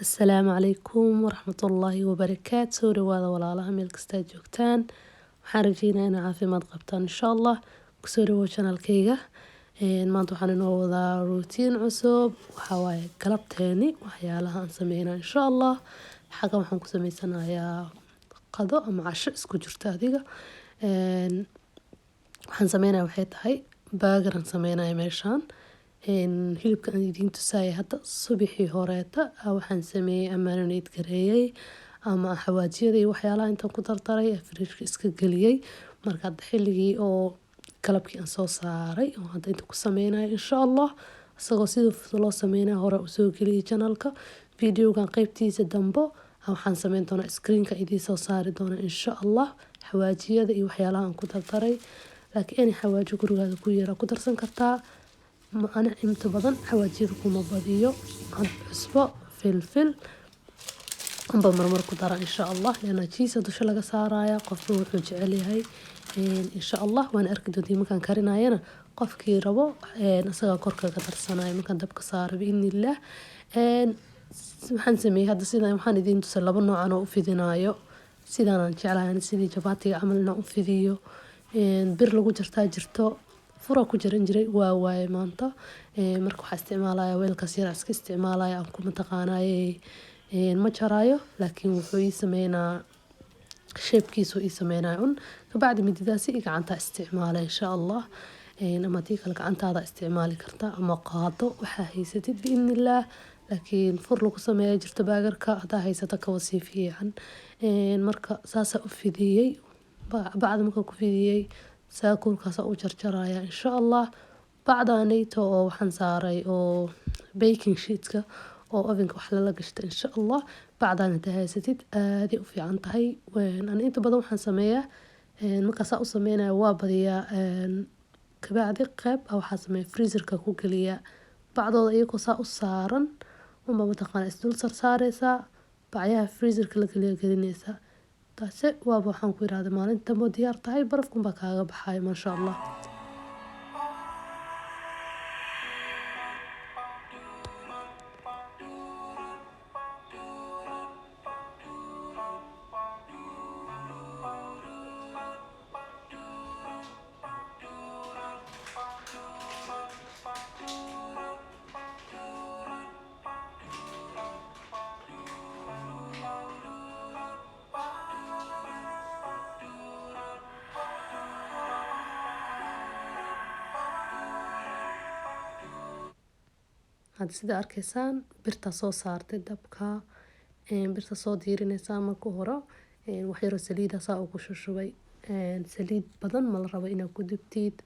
Asalaamu calaykum waraxmatullaahi wabarakaatu. Soo dhawaada walaalaha, meel kastaa joogtaan. Waxaan rajeynaya inaa caafimaad qabtaan, insha Allah. Kusoo dhawow channelkayga. Maanta waxaan inoo wadaa routine cusub. Waxaa waaye galabteeni waxyaalaha aan sameynaa, insha Allah. Xaggan waxaan ku sameysanayaa qado ama casho isku jirta. Adiga waxaan sameynaya waxay tahay burger aan sameynaya. Meeshaan hilibka aan idiin tusaaya hadda subaxii horeeta waxaan sameeyey ama marinate gareeyey ama xawaajiyada iyo waxyaalaha intaan ku dardaray fridge-ka iska geliyey. Marka hadda xilligii oo galabkii aan soo saaray oo hadda inta ku sameynayo, insha Allah. Isagoo sida loo sameynayo hore usoo geliyay channelka. Videogan qeybtiisa dambo waxaan sameyn doonaa screenka idiin soo saari doona, insha Allah, xawaajiyada iyo waxyaalaha aan ku dardaray. Laakiin any xawaaji gurigaada ku yara ku darsan kartaa. Ana inta badan xawaajiyada kuma badiyo. Cusbo, filfil unba marmar ku dara, insha Allah, leana cheese dusha laga saaraya. Qofka wuxuu jecel yahay, insha Allah, waan arki doontiin markaan karinayana. Qofkii rabo isagaa korka ka darsanaya markaan dabka saaro, biidnillaah. Waxaan sameeyey hadda sida waxaan idiin tusay laba noocan oo u fidinayo. Sidaan aan jeclahay, sidii jabaatiga camal inaan u fidiyo. Bir lagu jartaa jirto, fura ku jaran jiray, waa waaye maanta. Marka waxaa isticmaalaya weelkaas yar iska isticmaalaya aan ku mataqaanaye ma jaraayo, laakiin wuxuu ii sameynaa shapekiisu ii sameynaya un. Kabacdi mididaasi iyo gacantaa isticmaala, insha Allah, ama tii kale gacantaada isticmaali karta ama qaado waxaa haysatid, biidnillaah. Laakiin fur lagu sameeya jirto burgerka, haddaa haysato kawa sii fiican. Marka saasaa u fidiyey. Bacda markaa ku fidiyey, saakuulkaasa u jarjaraya, insha Allah. Bacdaaneyto oo waxaan saaray oo baking sheetka oo ovenka wax lala gashto, insha Allah. Bacdan hadaa haysatid aaday u fiican tahay. Ani inta badan waxaan sameeyaa, markaa saa u sameynaya, waa badiyaa. Kabacdi qeyb waxaa sameeya freezerka ku geliyaa. Bacdooda iyagoo saa u saaran unba mataqaana isdul sarsaareysaa, bacyaha freezerka la geliya gelineysaa. Taasi waaba waxaan ku yiraahdaa maalinta dambe diyaar tahay, barafkun baa kaaga baxaya, maasha Allah. Hadda sida arkaysaan, birta soo saartay dabka, birta soo diirinaysaa. Marka hore wax yaroo saliida saa ugu shushubay. Saliid badan ma la rabo inaad ku dubtid,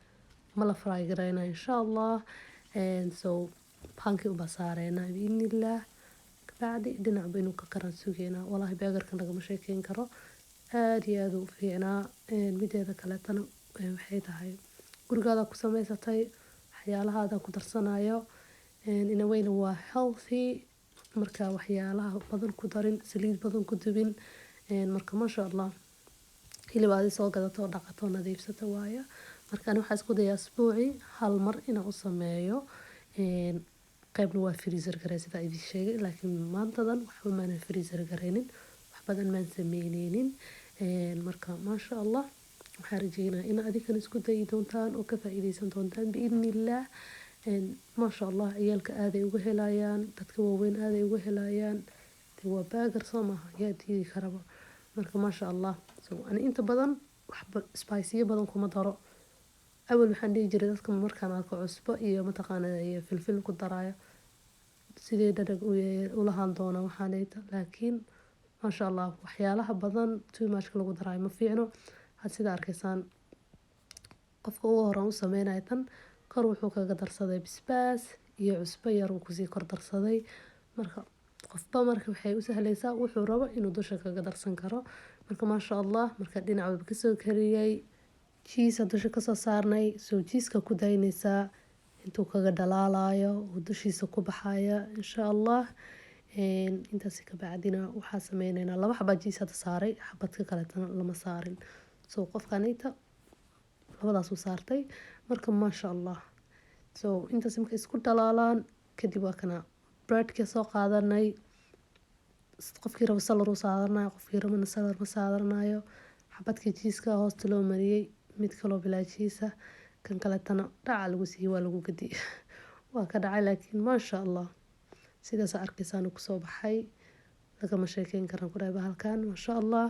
ma la fry gareynayo, insha Allah. So pankii ubaa saareynaa, biidnillaah. Kabacdi dhinacba inuu ka karaan sugeynaa. Walaahi burgerkan lagama sheekeyn karo, aad iyo aad u fiicnaa. Mideeda kaleetana waxay tahay gurigaada ku sameysatay, waxyaalahaada ku darsanayo, in a wayna waa healthy. Marka waxyaalaha badan ku darin, saliid badan ku dubin. Marka maasha Allah, hilib aadi soo gadato, dhaqato, nadiifsato waaya. Marka ani waxaa isku dayaa asbuuci hal mar inaan u sameeyo. Qeybna waa freezer garey sidaa idin sheegay, laakiin maantadan waxba maanan freezer gareynin, wax badan maan sameyneynin. Marka maasha Allah, waxaan rajeynaya in adinkana isku dayi doontaan oo ka faa'iideysan doontaan, biidnillaah. Maasha Allah, ciyaalka aaday uga helayaan, dadka waaweyn aaday uga helayaan. Dee waa burger, soo maaha? Yaa diidi karaba? Marka maasha Allah. So ani inta badan waxba spicy badan kuma daro. Awal waxaan dhihi jiray dadka markaan arko cusbo iyo mataqaana iyo filfil ku daraayo, sidee dhadhan u lahaan doona waxaaneyta? Laakiin maasha Allah, waxyaalaha badan too much lagu daraayo ma fiicno. Had sida arkaysaan, qofka ugu horan u sameynaya tan kor wuxuu kaga darsaday basbaas iyo cusbo yar uu kusii kor darsaday. Marka qofba marka waxay u sahleysaa wuxuu rabo inuu dusha kaga darsan karo. Marka maasha Allah, marka dhinac walba kasoo kariyey, cheese dusha kasoo saarnay. Soo cheeseka ku daynaysaa intuu kaga dhalaalayo uu dushiisa ku baxaya, insha Allah. Intaasi kabacdina waxaa sameyneynaa laba xabaa cheese hadda saaray, xabadka kaleetana lama saarin. So qofkanita labadaas uu saartay. Marka maasha Allah. So intaas markay isku dhalaalaan kadib, waa kana breadka soo qaadanay. Qofkii rabo salar uu saaranayo, qofkii rabana salar ma saaranayo. Xabadkii cheese-ka hoosta loo mariyay, mid kaloo bilaa cheese ah, kan kaletana dhaca lagu siiyay, waa lagu gadiyay, waa ka dhacay. Laakiin maasha Allah, sidaas arkaysaan kusoo baxay, lagama sheekeyn karan ku dhahay bahalkan, maasha Allah.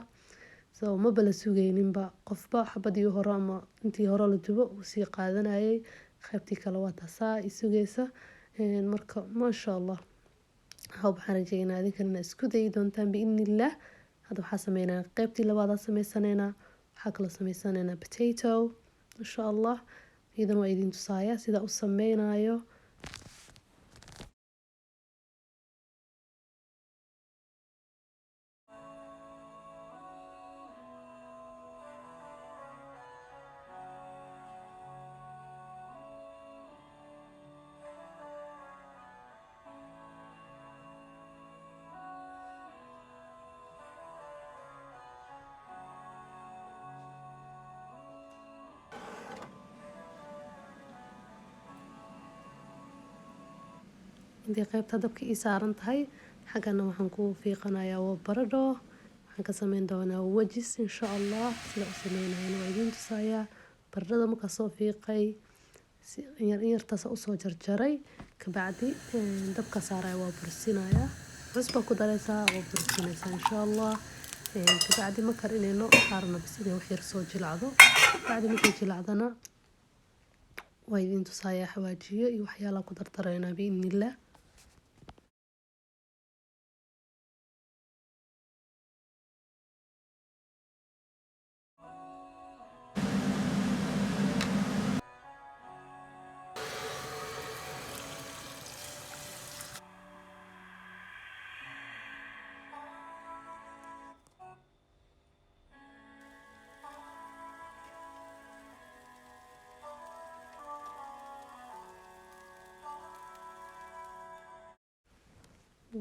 So maba la sugayninba, qofba xabadii hore ama intii hore la dubo uu sii qaadanayay, qaybtii kale waa taasaa i sugaysa. Marka maasha Allah, waxaan rajeynaa idinkana inaad isku dayi doontaan biidnillaah. Hadda waxaa sameynaa qaybtii labaad sameysanaynaa. Waxaa kaloo sameysanaynaa potato insha Allah, iyadan waa idin tusaaya sida u sameynayo. Intay qaybta dabka ii saaran tahay, xaggana waxaan ku fiiqanayaa waa baradho. Waxaan ka sameyn doonaa wedges insha Allah. Sida u sameynayana waa idiin tusayaa. Baradhada markaa soo fiiqay, si yar yartaas usoo jarjaray, kabacdi dabka saaraya, waa bursinaya. Cusba ku dareysaa, waa bursinaysaa insha Allah. Kabacdi ma karinayno, waxaa rabnaa bas inay wax yar soo jilacdo. Kabacdi markay jilacdana waa idiin tusayaa xawaajiyo iyo waxyaalaha ku dardareynaa biidnillaah.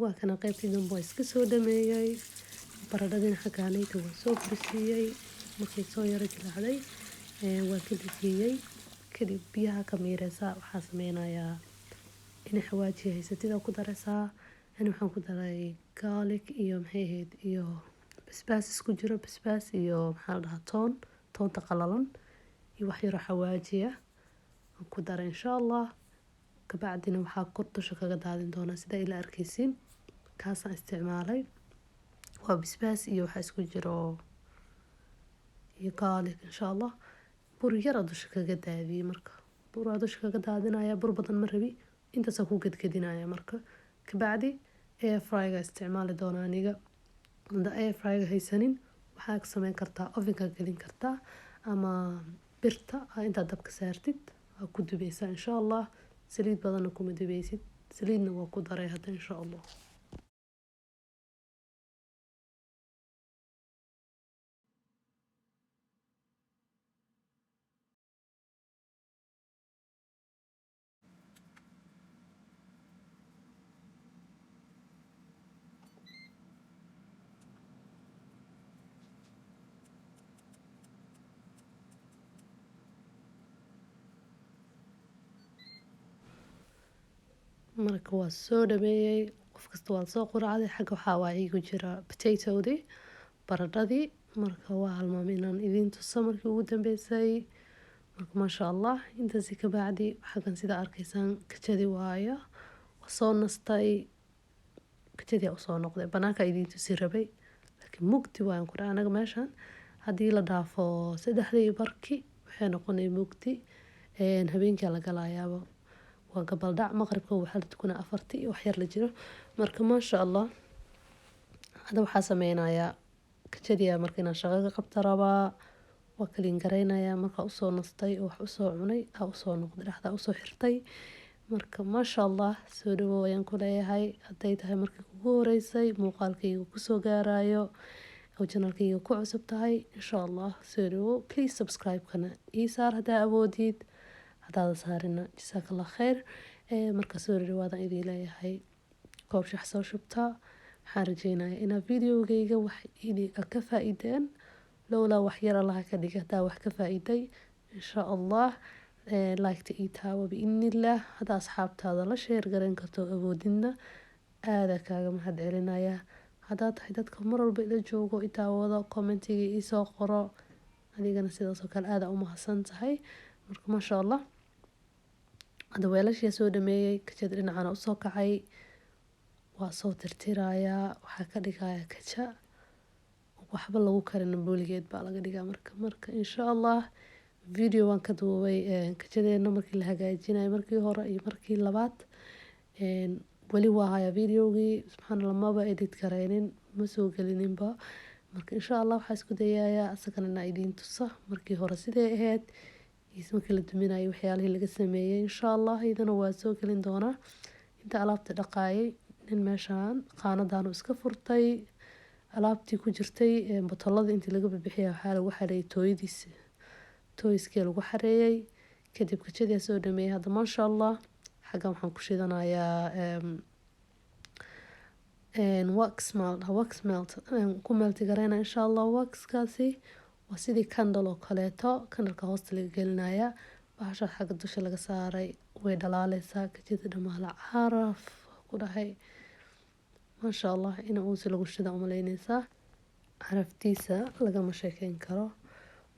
Waa kana, qaybtii dambe waa iska soo dhameeyay. Baradhadina xaggaanayta waa soo bursiiyey. Markay soo yaro jilaacday waa ka dejiyey. Kadib biyaha ka miireysaa. Waxaa sameynayaa in xawaaji haysatid ku dareysaa. Ani waxaan ku daray garlic iyo maxay ahayd iyo basbaas isku jiro, basbaas iyo maxaa la dhahaa toon, toonta qalalan iyo wax yaro xawaaji ah aan ku daray insha Allah. Kabacdina waxaa kor dusha kaga daadin doonaa sida ila arkaysiin. Kaasaan isticmaalay waa basbaas iyo waxaa isku jiro iyo garlic insha Allah. Bur yar aa dusha kaga daadiyey. Marka bur aa dusha kaga daadinaya, bur badan ma rabi, intaasaa ku gedgedinaya. Marka kabacdi air fryga isticmaali doonaa aniga. Hadda air fryga haysanin, waxaa ka sameyn kartaa ovenka gelin kartaa ama birta intaad dabka saartid aa ku dubeysaa insha Allah. Saliid badanna kuma dubeysid, saliidna waa ku daray hadda insha Allah. Marka waa soo dhameeyey, qof kasta waa soo quracday. Xagga waxaa waa iigu jira potatodii, baradhadii. Marka waa halmaamay inaan idiin tuso markii ugu dambeysay. Marka maasha Allah, intaasi ka bacdi xaggan sida arkaysaan kajadi waayo, waa soo nastay, kajadii usoo noqday. Banaanka idiin tusi rabay, laakiin mugdi waan ku dhahay. Anaga meeshan haddii la dhaafo 3:30 waxay noqonay mugdi, habeenkii la galayaaba, waa gabaldhac. Maqribka waxaa la tukanaa 4:00 iyo wax yar la jiro. Marka maasha Allah, hadda waxaa sameynayaa kajadiya. Marka inaan shaqo ka qabta rabaa, waa clean gareynayaa. Markaa usoo nastay oo wax usoo cunay, aa usoo noqday, dhexda usoo xirtay. Marka maasha Allah, soo dhawow ayaan ku leeyahay. Hadday tahay markii kugu horeysay muuqaalkayga kusoo gaarayo oo channelkayga ku cusub tahay, insha Allah soo dhawow. Please subscribe-kana ii saar haddaa awoodid, haddaada saarina jazaak Allah khayr. Marka soo dhawaadaan idin leeyahay. Koob shax soo shubta. Waxaan rajeynayaa inaad videogayga wax ka faa'iideen, lowlaa wax yar Allaha ka dhiga hadaa wax ka faa'iiday insha Allah. Like-ta ii taawo biidnillaah. Haddaa asxaabtaada la share garan karto awoodidna, aada kaaga mahad celinaya. Haddaad tahay dadka mar walba ila joogo, i daawado, commentiga iisoo qoro, adigana sidaas oo kale aada u mahadsan tahay. Marka maasha Allah, hadda weelashii soo dhameeyey, kajada dhinacana usoo kacay, waa soo tirtirayaa, waxaa ka dhigayaa kaja waxba lagu karin booligeed baa laga dhigaa. Marka insha Allah video waan ka duubay kajadeena markii la hagaajinayo, markii hore iyo markii labaad. Weli waa hayaa videogii, subxaan Allah, maba edit gareynin, ma soo gelininba. Marka insha Allah waxaa isku dayayaa asagana inaa idiin tusa markii hore sidee ahayd iyo markii la duminayo waxyaalihii laga sameeyey. Insha Allah iyadana waa soo gelin doonaa. Inta alaabta dhaqaayay, nin meeshaan qaanadaanu iska furtay, alaabtii ku jirtay botolada intii laga bixiyay waxaa lagu xareeyay tooyadiis, toyskii lagu xareeyay. Kadib kajadii soo dhameeyay. Hadda maasha Allah xaggan waxaan ku shidanayaa wax melt, wax melt ku melt gareyna insha Allah. Waxkaasi waa sidii candle oo kaleeto, candleka hoosta laga gelinaya, bahasha xagga dusha laga saaray, way dhalaaleysaa kajada dhamaala, caraf ku dhahay maasha Allah in uunsi lagu shida umaleyneysaa, caraftiisa lagama sheekeyn karo.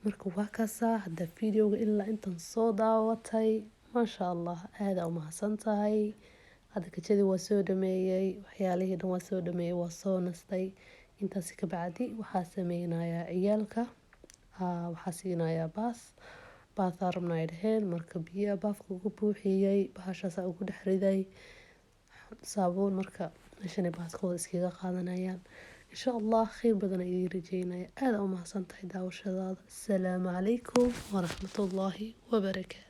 Marka waa kaasaa. Hadda videoga ilaa intan soo daawatay, maasha Allah, aada u mahadsan tahay. Hadda kajadii waa soo dhameeyey, waxyaalihii dhan waa soo dhameeyey, waa soo nastay. Intaasi ka bacdi waxaa sameynayaa ciyaalka, waxaa siinayaa bath. Bath-aa rabna ay dhaheen. Marka biyo baafka ugu buuxiyey, bahashaasaa ugu dhex riday saabuun. Marka meeshanay bath-kooda iskaga qaadanayaan insha Allah. Khayr badan ayaan idiin rajeynaya. Aada u mahadsan tahay daawashadaada. Asalaamu calaykum waraxmatullaahi wabarakaatu.